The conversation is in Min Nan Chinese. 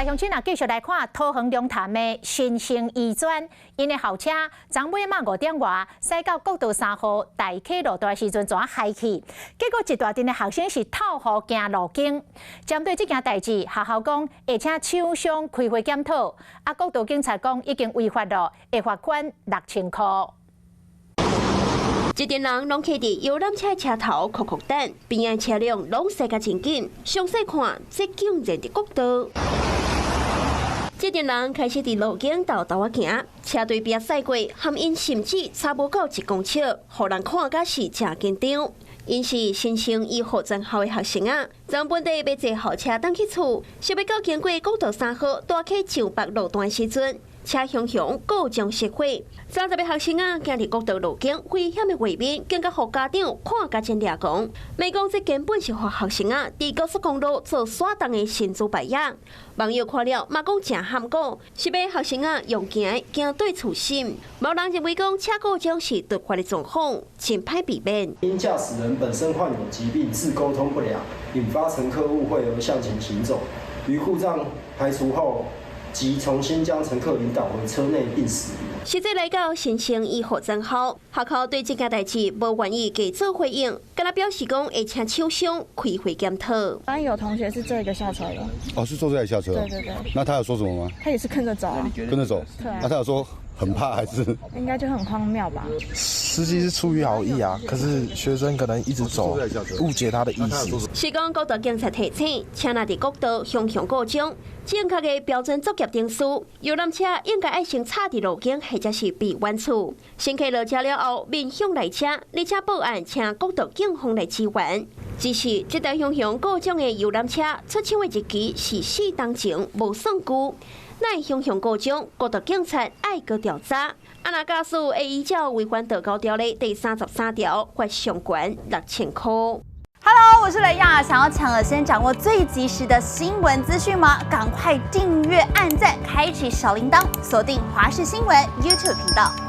來鄉親啊，繼續來看桃園龍潭的新生醫專，𪜶的校車昨尾仔5點外駛到國道3號大溪路段的時陣，怎害去？結果一大陣的學生是透雨行路經。針對這件代誌，學校講會請廠商開會檢討。啊，國道警察講已經違法咯，會罰款6000箍。一陣人攏徛佇遊覽車車頭苦苦等，邊仔車輛攏駛甲真緊。詳細看，這竟然佇國道。這陣人開始佇路肩沓沓仔行，車隊邊駛過，含𪜶甚至差無夠1公尺，予人看甲是誠緊張。𪜶是新生醫學專校的學生仔，昨本地欲坐校車轉去厝，想欲到經過國道3號大溪上北路段時陣，車雄雄故障熄火，30個學生仔行佇國道路肩，危險的畫面，更加予家長看甲真掠狂。欲講這根本是予學生仔佇高速公路做耍動的神主牌仔。網友看了嘛講誠譀古，是欲學生仔用行行對厝心。無人認為講車故障是突發的狀況，真歹避免。因駕駛人本身患有疾病，致溝通不良，引發乘客誤會而向前行走，於故障排除後，即重新將乘客引導回車內並駛離。實際來到新生醫學專校，學校對這件代誌無願意給做回應，敢若表示講會請廠商開會檢討。剛有同學是這個下車的。哦，是坐這裡下車。對對對。那他有說什麼嗎？他也是跟着走啊。跟着走。對啊。那他有說很怕還是？應該就很荒謬吧。司機是出於好意啊，可是學生可能一直走，誤解他的意思。是講國道警察提醒，車若佇國道雄雄故障，正確的標準作業程序，遊覽車應該愛先插佇路肩，或者是避遠處。乘客落車了後，面向來車，而且報案請國道警方來支援。只是這台雄雄故障的遊覽車出廠的日期是4冬前，無算久。哪會雄雄故障，國道警察愛閣調查。啊，若駕駛會依照違反道交條例第33條，罰上懸6000箍。 Hello，我是雷亞，想要搶先掌握最及時的新聞資訊嗎？趕快訂閱、按讚、開啟小鈴鐺，鎖定華視新聞 YouTube 頻道。